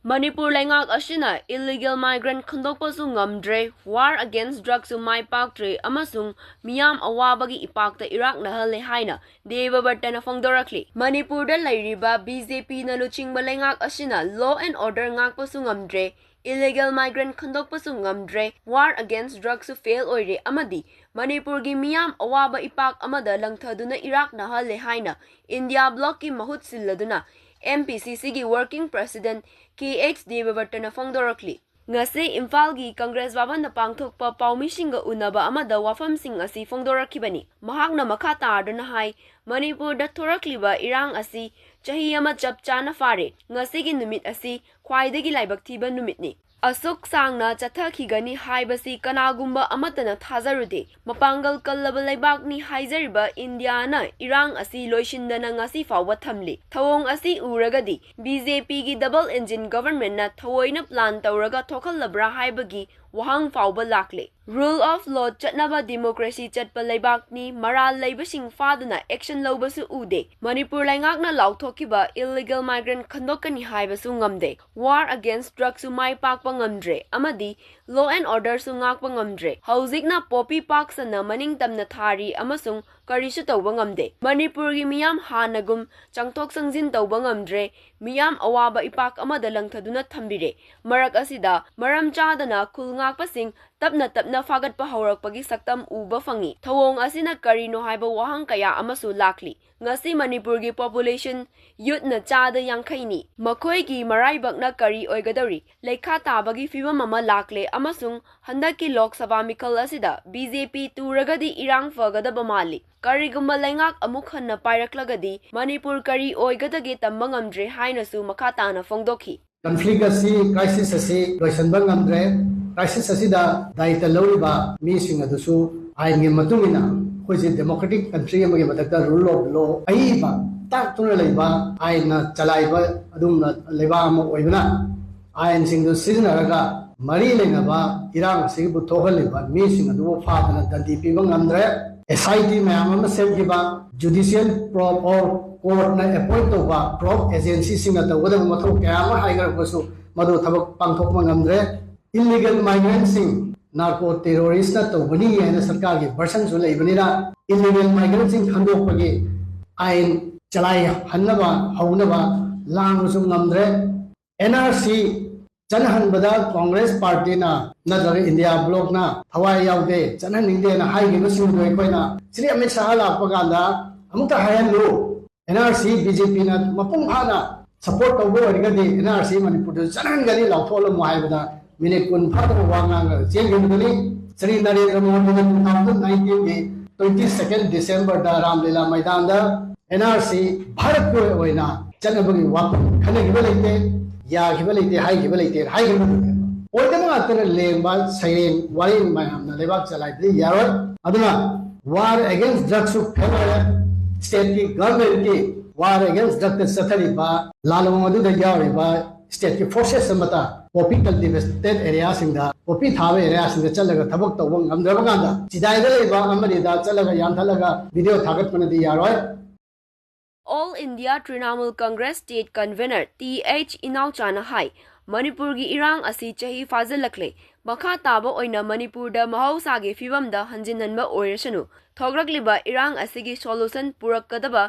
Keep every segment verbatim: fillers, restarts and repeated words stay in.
ꯃꯅꯤꯄꯨꯔ ꯂꯩꯉꯥꯛ ꯑꯁꯤꯅ illegal migrant ꯈꯟꯗꯣꯛꯄꯁꯨ ꯉꯝꯗ꯭ꯔꯦ, war against drugꯁꯨ ꯃꯥꯏ ꯄꯥꯛꯇ꯭ꯔꯦ ꯑꯃꯁꯨꯡ ꯃꯤꯌꯥꯝ ꯑꯋꯥꯕꯒꯤ ꯏꯄꯥꯛꯇ ꯏꯔꯥꯛꯅꯍꯜꯂꯦ ꯍꯥꯏꯅ ꯗꯦꯕꯕꯔꯇꯅ ꯐꯣꯡꯗꯣꯔꯛꯂꯤ꯫ ꯃꯅꯤꯄꯨꯔꯗ ꯂꯩꯔꯤꯕ BJPꯅ ꯂꯨꯆꯤꯡꯕ ꯂꯩꯉꯥꯛ ꯑꯁꯤꯅ law and order ꯉꯥꯛꯄꯁꯨ ꯉꯝꯗ꯭ꯔꯦ, illegal migrant ꯈꯟꯗꯣꯛꯄꯁꯨ ꯉꯝꯗ꯭ꯔꯦ, war against drugꯁꯨ fail ꯑꯣꯏꯔꯦ ꯑꯃꯗꯤ ꯃꯅꯤꯄꯨꯔꯒꯤ ꯃꯤꯌꯥꯝ ꯑꯋꯥꯕ ꯏꯄꯥꯛ ꯑꯃꯗ ꯂꯪꯊꯗꯨꯅ ꯏꯔꯥꯛꯅꯍꯜꯂꯦ ꯍꯥꯏꯅ ꯏꯟꯗꯤꯌꯥ ꯕ꯭ꯂꯣꯛꯀꯤ ꯃꯍꯨꯠ ꯁꯤꯜꯂꯗꯨꯅ MPCCꯒꯤ working president K H ꯗꯦꯕꯕꯔꯇꯅ ꯐꯣꯡꯗꯣꯔꯛꯂꯤ꯫ ꯉꯁꯤ ꯏꯝꯐꯥꯜꯒꯤ ꯀꯪꯒ꯭ꯔꯦꯁ ꯚꯕꯟꯗ ꯄꯥꯡꯊꯣꯛꯄ ꯄꯥꯎꯃꯤꯁꯤꯡꯒ ꯎꯅꯕ ꯑꯃꯗ ꯋꯥꯐꯝꯁꯤꯡ ꯑꯁꯤ ꯐꯣꯡꯗꯣꯔꯛꯈꯤꯕꯅꯤ꯫ ꯃꯍꯥꯛꯅ ꯃꯈꯥ ꯇꯥꯗꯨꯅ ꯍꯥꯏ, ꯃꯅꯤꯄꯨꯔꯗ ꯊꯣꯔꯛꯂꯤꯕ ꯏꯔꯥꯡ ꯑꯁꯤ ꯆꯍꯤ ꯑꯃ ꯆꯞ ꯆꯥꯅ ꯐꯥꯔꯦ꯫ ꯉꯁꯤꯒꯤ ꯅꯨꯃꯤꯠ ꯑꯁꯤ ꯈ꯭ꯋꯥꯏꯗꯒꯤ ꯂꯥꯏꯕꯛ ꯊꯤꯕ ꯅꯨꯃꯤꯠꯅꯤ꯫ ꯑꯁꯨꯛ ꯁꯥꯡꯅ ꯆꯠꯊꯈꯤꯒꯅꯤ ꯍꯥꯏꯕꯁꯤ ꯀꯅꯥꯒꯨꯝꯕ ꯑꯃꯠꯇꯅ ꯊꯥꯖꯔꯨꯗꯦ꯫ ꯃꯄꯥꯡꯒꯜ ꯀꯜꯂꯕ ꯂꯩꯕꯥꯛꯅꯤ ꯍꯥꯏꯖꯔꯤꯕ ꯏꯟꯗꯤꯌꯥꯅ ꯏꯔꯥꯡ ꯑꯁꯤ ꯂꯣꯏꯁꯤꯟꯗꯅ ꯉꯁꯤ ꯐꯥꯎꯕ ꯊꯝꯂꯤ꯫ ꯊꯧꯑꯣꯡ ꯑꯁꯤ ꯎꯔꯒꯗꯤ BJPꯒꯤ double engine governmentꯅ ꯊꯑꯣꯏꯅ plan ꯇꯧꯔꯒ ꯊꯣꯛꯍꯜꯂꯕ꯭ꯔꯥ ꯍꯥꯏꯕꯒꯤ ꯋꯥꯍꯪ ꯐꯥꯎꯕ ꯂꯥꯛꯂꯦ꯫ Rule of law ꯆꯠꯅꯕ democracy ꯆꯠꯄ ꯂꯩꯕꯥꯛꯅꯤ, ꯃꯔꯥꯜ ꯂꯩꯕꯁꯤꯡ ꯐꯥꯗꯨꯅ action ꯂꯧꯕꯁꯨ ꯎꯗꯦ꯫ ꯃꯅꯤꯄꯨꯔ ꯂꯩꯉꯥꯛꯅ ꯂꯥꯎꯊꯣꯛꯈꯤꯕ illegal migrant ꯈꯟꯗꯣꯛꯀꯅꯤ ꯍꯥꯏꯕꯁꯨ ꯉꯝꯗꯦ꯫ War against drugꯁꯨ ꯃꯥꯏ ꯄꯥꯛꯄ ꯉꯝꯗ꯭ꯔꯦ ꯑꯃꯗꯤ law and orderꯁꯨ ꯉꯥꯛꯄ ꯉꯝꯗ꯭ꯔꯦ꯫ ꯍꯧꯖꯤꯛꯅ poppy ꯄꯥꯛ ꯁꯟꯅ ꯃꯅꯤꯡ ꯇꯝꯅ ꯊꯥꯔꯤ ꯑꯃꯁꯨꯡ ꯀꯔꯤꯁꯨ ꯇꯧꯕ ꯉꯝꯗꯦ꯫ ꯃꯅꯤꯄꯨꯔꯒꯤ ꯃꯤꯌꯥꯝ ꯍꯥꯟꯅꯒꯨꯝ ꯆꯪꯊꯣꯛ ꯆꯪꯁꯤꯟ ꯇꯧꯕ ꯉꯝꯗ꯭ꯔꯦ꯫ ꯃꯤꯌꯥꯝ ꯑꯋꯥꯕ ꯏꯄꯥꯛ ꯑꯃꯗ ꯂꯪꯊꯗꯨꯅ ꯊꯝꯕꯤꯔꯦ꯫ ꯃꯔꯛ ꯑꯁꯤꯗ ꯃꯔꯝ ꯆꯥꯗꯅ ꯈꯨꯜ ꯉꯥꯛꯄꯁꯤꯡ ꯇꯞꯅ ꯇꯞꯅ ꯐꯥꯒꯠꯄ ꯍꯧꯔꯛꯄꯒꯤ ꯁꯛꯇꯝ ꯎꯕ ꯐꯪꯉꯤ꯫ ꯊꯧꯑꯣꯡ ꯑꯁꯤꯅ ꯀꯔꯤꯅꯣ ꯍꯥꯏꯕ ꯋꯥꯍꯪ ꯀꯌꯥ ꯑꯃꯁꯨ ꯂꯥꯛꯂꯤ꯫ ꯉꯁꯤ ꯃꯅꯤꯄꯨꯔꯒꯤ population youthꯅ ꯆꯥꯗ ꯌꯥꯡꯈꯩꯅꯤ꯫ ꯃꯈꯣꯏꯒꯤ ꯃꯔꯥꯏꯕꯛꯅ ꯀꯔꯤ ꯑꯣꯏꯒꯗꯧꯔꯤ? ꯂꯩꯈꯥ ꯇꯥꯕꯒꯤ ꯐꯤꯕꯝ ꯑꯃ ꯂꯥꯛꯂꯦ ꯑꯃꯁꯨꯡ ꯍꯟꯗꯛꯀꯤ ꯂꯣꯛ ꯁꯚꯥ ꯃꯤꯈꯜ ꯑꯁꯤꯗ BJP ꯇꯨꯔꯒꯗꯤ ꯏꯔꯥꯡ ꯐꯒꯗꯕ ꯃꯥꯜꯂꯤ꯫ ꯀꯔꯤꯒꯨꯝꯕ ꯂꯩꯉꯥꯛ ꯑꯃꯨꯛ ꯍꯟꯅ ꯄꯥꯏꯔꯛꯂꯒꯗꯤ ꯃꯅꯤꯄꯨꯔ ꯀꯔꯤ ꯑꯣꯏꯒꯗꯒꯦ ꯇꯝꯕ ꯉꯝꯗ꯭ꯔꯦ ꯍꯥꯏꯅꯁꯨ ꯃꯈꯥ ꯇꯥꯅ ꯐꯣꯡꯗꯣꯛꯈꯤ꯫ Conflict ꯑꯁꯤ, crisis ꯑꯁꯤ ꯂꯣꯏꯁꯤꯟꯕ ꯉꯝꯗ꯭ꯔꯦ꯫ Crisis ꯑꯁꯤꯗ ꯗꯥꯌꯤꯇ꯭ꯋ ꯂꯧꯔꯤꯕ ꯃꯤꯁꯤꯡ ꯑꯗꯨꯁꯨ ꯑꯥꯏꯟꯒꯤ ꯃꯇꯨꯡ ꯏꯟꯅ ꯑꯩꯈꯣꯏꯁꯦ democratic country ꯑꯃꯒꯤ ꯃꯊꯛꯇ rule of law, ꯑꯏꯕ ꯇꯥꯛꯇꯨꯅ ꯂꯩꯕ, ꯑꯥꯏꯟꯅ ꯆꯂꯥꯏꯕ ꯑꯗꯨꯒꯨꯝꯕ ꯂꯩꯕꯥꯛ ꯑꯃ ꯑꯣꯏꯕꯅ ꯑꯥꯏꯟꯁꯤꯡꯗꯨ ꯁꯤꯖꯤꯟꯅꯔꯒ ꯃꯔꯤ ꯂꯩꯅꯕ ꯏꯔꯥꯡ ꯑꯁꯤꯕꯨ ꯊꯣꯛꯍꯜꯂꯤꯕ ꯃꯤꯁꯤꯡ ꯑꯗꯨꯕꯨ ꯐꯥꯗꯅ ꯗꯟꯗꯤ ꯄꯤꯕ ꯉꯝꯗ꯭ꯔꯦ꯫ SIT ꯃꯌꯥꯝ ꯑꯃ ꯁꯦꯝꯈꯤꯕ, judicial probe or ꯀꯣꯔꯠꯅ ꯑꯦꯄꯣꯏꯟ ꯇꯧꯕ ꯄ꯭ꯔꯣꯞ ꯑꯦꯖꯦꯟꯁꯤꯁꯤꯡꯅ ꯇꯧꯒꯗꯕ ꯃꯊꯧ ꯀꯌꯥ ꯑꯃ ꯍꯥꯏꯈ꯭ꯔꯕꯁꯨ ꯃꯗꯨ ꯊꯕꯛ ꯄꯥꯡꯊꯣꯛꯄ ꯉꯝꯗ꯭ꯔꯦ꯫ ꯏꯜꯂꯤꯒꯦꯜ ꯃꯥꯏꯒ꯭ꯔꯦꯟꯁꯤꯡ ꯅꯥꯔꯀꯣ ꯇꯦꯔꯣꯔꯤꯁꯅ ꯇꯧꯕꯅꯤ ꯍꯥꯏꯅ ꯁꯔꯀꯥꯔꯒꯤ ꯚꯔꯁꯟꯁꯨ ꯂꯩꯕꯅꯤꯅ ꯏꯜꯂꯤꯒꯦꯜ ꯃꯥꯏꯒ꯭ꯔꯦꯟꯁꯤꯡ ꯈꯟꯗꯣꯛꯄꯒꯤ ꯑꯥꯏꯟ ꯆꯂꯥꯏꯍꯟꯅꯕ ꯍꯧꯅꯕ ꯂꯥꯡꯕꯁꯨ ꯉꯝꯗ꯭ꯔꯦ꯫ ꯑꯦꯟ ꯑꯥꯔ ꯁꯤ ꯆꯠꯅꯍꯟꯕꯗ ꯀꯣꯡꯒ꯭ꯔꯦꯁ ꯄꯥꯔꯇꯤꯅ ꯅꯠꯇ꯭ꯔꯒ ꯏꯟꯗꯤꯌꯥ ꯕ꯭ꯂꯣꯛꯅ ꯊꯋꯥꯏ ꯌꯥꯎꯗꯦ, ꯆꯠꯍꯟꯅꯤꯡꯗꯦꯅ ꯍꯥꯏꯈꯤꯕꯁꯤꯡꯗꯣ ꯑꯩꯈꯣꯏꯅ ꯁ꯭ꯔꯤ ꯑꯃꯤꯠ ꯁꯥꯍ ꯂꯥꯛꯄ ꯀꯥꯟꯗ ꯑꯃꯨꯛꯇ ꯍꯥꯏꯍꯜꯂꯨ꯫ N R C B J ꯄꯤꯅ ꯃꯄꯨꯡ ꯐꯥꯅ ꯁꯄꯣꯔꯠ ꯇꯧꯕ ꯑꯣꯏꯔꯒꯗꯤ ꯑꯦꯟ ꯑꯥꯔ ꯁꯤ ꯃꯅꯤꯄꯨꯔꯗ ꯆꯠꯍꯟꯒꯅꯤ, ꯂꯥꯎꯊꯣꯛꯍꯜꯂꯝꯃꯨ ꯍꯥꯏꯕꯗ ꯃꯤꯅꯤꯠ ꯀꯨꯟ ꯐꯥꯗꯅ ꯋꯥ ꯉꯥꯡꯂꯒ ꯆꯦꯟꯈꯤꯕꯗꯨꯅꯤ꯫ ꯁ꯭ꯔꯤ ꯅꯔꯦꯟꯗ꯭ꯔ ꯃꯣꯗꯤꯅ two thousand nineteenꯒꯤ twenty second Decemberꯗ ꯔꯥꯝꯂꯤꯂꯥ ꯃꯩꯗꯥꯟꯗ ꯑꯦꯟ ꯑꯥꯔ ꯁꯤ ꯚꯥꯔꯠꯀꯤ ꯑꯣꯏꯅ ꯆꯠꯅꯕꯒꯤ ꯋꯥꯐꯝ ꯈꯟꯅꯈꯤꯕ ꯂꯩꯇꯦ, ꯌꯥꯈꯤꯕ ꯂꯩꯇꯦ, ꯍꯥꯏꯈꯤꯕ ꯂꯩꯇꯦ, ꯍꯥꯏꯈꯤꯕ ꯂꯩꯇꯦ꯫ ꯑꯣꯏꯗꯕ ꯉꯥꯛꯇꯅ ꯂꯦꯡꯕ ꯁꯩꯔꯦꯡ ꯋꯥꯔꯦꯡ ꯃꯌꯥꯝꯅ ꯂꯩꯕꯥꯛ ꯆꯂꯥꯏꯕꯗꯤ ꯌꯥꯔꯣꯏ꯫ ꯑꯗꯨꯅ ꯋꯥꯔ ꯑꯦꯒꯦꯟꯁ ꯗ꯭ꯔꯒꯁꯨ ꯐꯦꯜ ꯑꯣꯏꯔꯦ꯫ ꯁ꯭ꯇꯦꯠꯀꯤ ꯒꯚꯔꯟꯃꯦꯟꯠꯀꯤ ꯋꯥꯔ ꯑꯦꯒꯦꯟꯁ ꯗ꯭ꯔꯒꯇ ꯆꯠꯊꯔꯤꯕ ꯂꯥꯂꯣꯡ ꯑꯗꯨꯗ ꯌꯥꯎꯔꯤꯕ ꯁ꯭ꯇꯦꯠꯀꯤ ꯐꯣꯔꯁꯦꯁ ꯑꯃꯠꯇ ꯄꯣꯄꯤ ꯀꯜꯇꯤꯚꯦꯇꯦꯠ ꯑꯦꯔꯤꯌꯥꯁꯤꯡꯗ, ꯄꯣꯄꯤ ꯊꯥꯕ ꯑꯦꯔꯤꯌꯥꯁꯤꯡꯗ ꯆꯠꯂꯒ ꯊꯕꯛ ꯇꯧꯕ ꯉꯝꯗ꯭ꯔꯕ ꯀꯥꯟꯗ ꯆꯤꯗꯥꯏꯗ ꯂꯩꯕ ꯑꯃꯅꯤꯗ ꯆꯠꯂꯒ ꯌꯥꯟꯊꯠꯂꯒ ꯚꯤꯗꯤꯑꯣ ꯊꯥꯒꯠꯄꯅꯗꯤ ꯌꯥꯔꯣꯏ꯫ All India Trinamool Congress State Convener T H ꯏꯅꯥꯎꯆꯥꯅ ꯍꯥꯏ, ꯃꯅꯤꯄꯨꯔꯒꯤ ꯏꯔꯥꯡ ꯑꯁꯤ ꯆꯍꯤ ꯐꯥꯖꯤꯜꯂꯛꯂꯦ꯫ ꯃꯈꯥ ꯇꯥꯕ ꯑꯣꯏꯅ ꯃꯅꯤꯄꯨꯔꯗ ꯃꯍꯧꯁꯥꯒꯤ ꯐꯤꯕꯝꯗ ꯍꯟꯖꯤꯟꯍꯟꯕ ꯑꯣꯏꯔꯁꯅꯨ, ꯊꯣꯛꯂꯛꯂꯤꯕ ꯏꯔꯥꯡ ꯑꯁꯤꯒꯤ ꯁꯣꯂꯨꯁꯟ ꯄꯨꯔꯛꯀꯗꯕ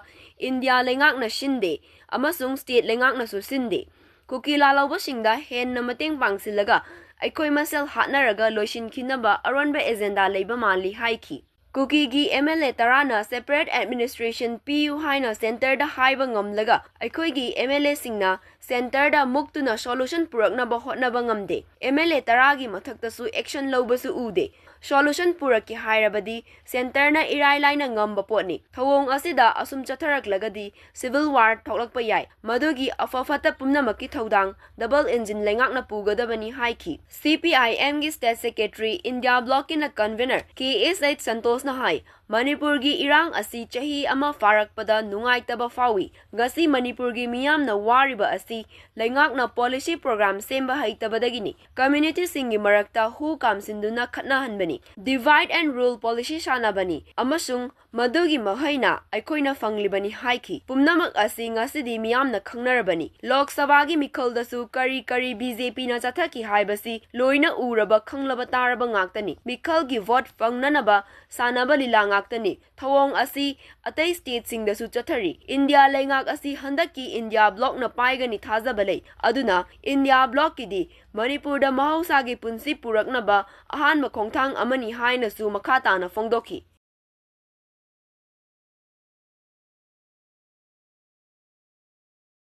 ꯏꯟꯗꯤꯌꯥ ꯂꯩꯉꯥꯛꯅ ꯁꯤꯟꯗꯦ ꯑꯃꯁꯨꯡ ꯁ꯭ꯇꯦꯠ ꯂꯩꯉꯥꯛꯅꯁꯨ ꯁꯤꯟꯗꯦ꯫ ꯀꯨꯀꯤ ꯂꯥꯜꯍꯧꯕꯁꯤꯡꯗ ꯍꯦꯟꯅ ꯃꯇꯦꯡ ꯄꯥꯡꯁꯤꯜꯂꯒ ꯑꯩꯈꯣꯏ ꯃꯁꯦꯜ ꯍꯥꯠꯅꯔꯒ ꯂꯣꯏꯁꯤꯟꯈꯤꯅꯕ ꯑꯔꯣꯟꯕ ꯑꯦꯖꯦꯟꯗꯥ ꯂꯩꯕ ꯃꯥꯜꯂꯤ ꯍꯥꯏꯈꯤ꯫ ꯀꯨꯀꯤꯒꯤ ꯑꯦꯝ ꯑꯦꯜ ꯑꯦ ꯇꯔꯥꯅ ꯁꯦꯄꯔꯦꯠ ꯑꯦꯗꯃꯤꯅꯤꯁꯇ꯭ꯔꯦꯁꯟ ꯄꯤꯌꯨ ꯍꯥꯏꯅ ꯁꯦꯟꯇꯔꯗ ꯍꯥꯏꯕ ꯉꯝꯂꯒ ꯑꯩꯈꯣꯏꯒꯤ ꯑꯦꯝ ꯑꯦꯜ ꯑꯦꯁꯤꯡꯅ ꯁꯦꯟꯇꯔꯗ ꯃꯨꯛꯇꯨꯅ ꯁꯣꯂꯨꯁꯟ ꯄꯨꯔꯛꯅꯕ ꯍꯣꯠꯅꯕ ꯉꯝꯗꯦ꯫ ꯑꯦꯝ ꯑꯦꯜ ꯑꯦ ꯇꯔꯥꯒꯤ ꯃꯊꯛꯇꯁꯨ ꯑꯦꯛꯁꯟ ꯂꯧꯕꯁꯨ ꯎꯗꯦ꯫ ꯁꯣꯂꯨꯁꯟ ꯄꯨꯔꯛꯀꯦ ꯍꯥꯏꯔꯕꯗꯤ ꯁꯦꯟꯇꯔꯅ ꯏꯔꯥꯏ ꯂꯥꯏꯅ ꯉꯝꯕ ꯄꯣꯠꯅꯤ꯫ ꯊꯧꯑꯣꯡ ꯑꯁꯤꯗ ꯑꯁꯨꯝ ꯆꯠꯊꯔꯛꯂꯒꯗꯤ ꯁꯤꯚꯤꯜ ꯋꯥꯔ ꯊꯣꯛꯂꯛꯄ ꯌꯥꯏ꯫ ꯃꯗꯨꯒꯤ ꯑꯐ ꯐꯠꯇ ꯄꯨꯝꯅꯃꯛꯀꯤ ꯊꯧꯗꯥꯡ ꯗꯕꯜ ꯏꯟꯖꯤꯟ ꯂꯩꯉꯥꯛꯅ ꯄꯨꯒꯗꯕꯅꯤ ꯍꯥꯏꯈꯤ꯫ ꯁꯤ ꯄꯤ ꯑꯥꯏ ꯑꯦꯝꯒꯤ ꯁ꯭ꯇꯦꯠ ꯁꯦꯀ꯭ꯔꯦꯇꯔꯤ, ꯏꯟꯗꯤꯌꯥ ꯕ꯭ꯂꯣꯛꯀꯤꯅ ꯀꯟꯚꯦꯅꯔ ꯀꯦ ꯑꯦꯁ ꯑꯩꯆ ꯁꯟꯇꯣꯁꯅ ꯍꯥꯏ, ꯃꯅꯤꯄꯨꯔꯒꯤ ꯏꯔꯥꯡ ꯑꯁꯤ ꯆꯍꯤ ꯑꯃ ꯐꯥꯔꯛꯄꯗ ꯅꯨꯡꯉꯥꯏꯇꯕ ꯐꯥꯎꯏ꯫ ꯉꯁꯤ ꯃꯅꯤꯄꯨꯔꯒꯤ ꯃꯤꯌꯥꯝꯅ ꯋꯥꯔꯤꯕ ꯑꯁꯤ ꯂꯩꯉꯥꯛꯅ policy program ꯁꯦꯝꯕ ꯍꯩꯇꯕꯗꯒꯤꯅꯤ꯫ Communityꯁꯤꯡꯒꯤ ꯃꯔꯛꯇ ꯍꯨ ꯀꯥꯝꯁꯤꯟꯗꯨꯅ ꯈꯠꯅꯍꯟꯕꯅꯤ, divide and rule policy ꯁꯥꯟꯅꯕꯅꯤ ꯑꯃꯁꯨꯡ ꯃꯗꯨꯒꯤ ꯃꯍꯩꯅ ꯑꯩꯈꯣꯏꯅ ꯐꯪꯂꯤꯕꯅꯤ ꯍꯥꯏꯈꯤ꯫ ꯄꯨꯝꯅꯃꯛ ꯑꯁꯤ ꯉꯁꯤꯗꯤ ꯃꯤꯌꯥꯝꯅ ꯈꯪꯅꯔꯕꯅꯤ꯫ ꯂꯣꯛ ꯁꯚꯥꯒꯤ ꯃꯤꯈꯜꯗꯁꯨ ꯀꯔꯤ ꯀꯔꯤ BJPꯅ ꯆꯠꯊꯈꯤ ꯍꯥꯏꯕꯁꯤ ꯂꯣꯏꯅ ꯎꯔꯕ ꯈꯪꯂꯕ ꯇꯥꯔꯕ ꯉꯥꯛꯇꯅꯤ꯫ ꯃꯤꯈꯜꯒꯤ vote ꯐꯪꯅꯅꯕ ꯁꯥꯟꯅꯕ ꯂꯤꯂꯥ ꯉꯥꯛꯇꯅꯤ꯫ ꯊꯧꯑꯣꯡ ꯑꯁꯤ ꯑꯇꯩ stateꯁꯤꯡꯗꯁꯨ ꯆꯠꯊꯔꯤ꯫ ꯏꯟꯗꯤꯌꯥ ꯂꯩꯉꯥꯛ ꯑꯁꯤ ꯍꯟꯗꯛꯀꯤ ꯏꯟꯗꯤꯌꯥ ꯕ꯭ꯂꯣꯛꯅ ꯄꯥꯏꯒꯅꯤ ꯊꯥꯖꯕ ꯂꯩ꯫ ꯑꯗꯨꯅ ꯏꯟꯗꯤꯌꯥ ꯕ꯭ꯂꯣꯛꯀꯤꯗꯤ ꯃꯅꯤꯄꯨꯔꯗ ꯃꯍꯧꯁꯥꯒꯤ ꯄꯨꯟꯁꯤ ꯄꯨꯔꯛꯅꯕ ꯑꯍꯥꯟꯕ ꯈꯣꯡꯊꯥꯡ ꯑꯃꯅꯤ ꯍꯥꯏꯅꯁꯨ ꯃꯈꯥ ꯇꯥꯅ ꯐꯣꯡꯗꯣꯛꯈꯤ꯫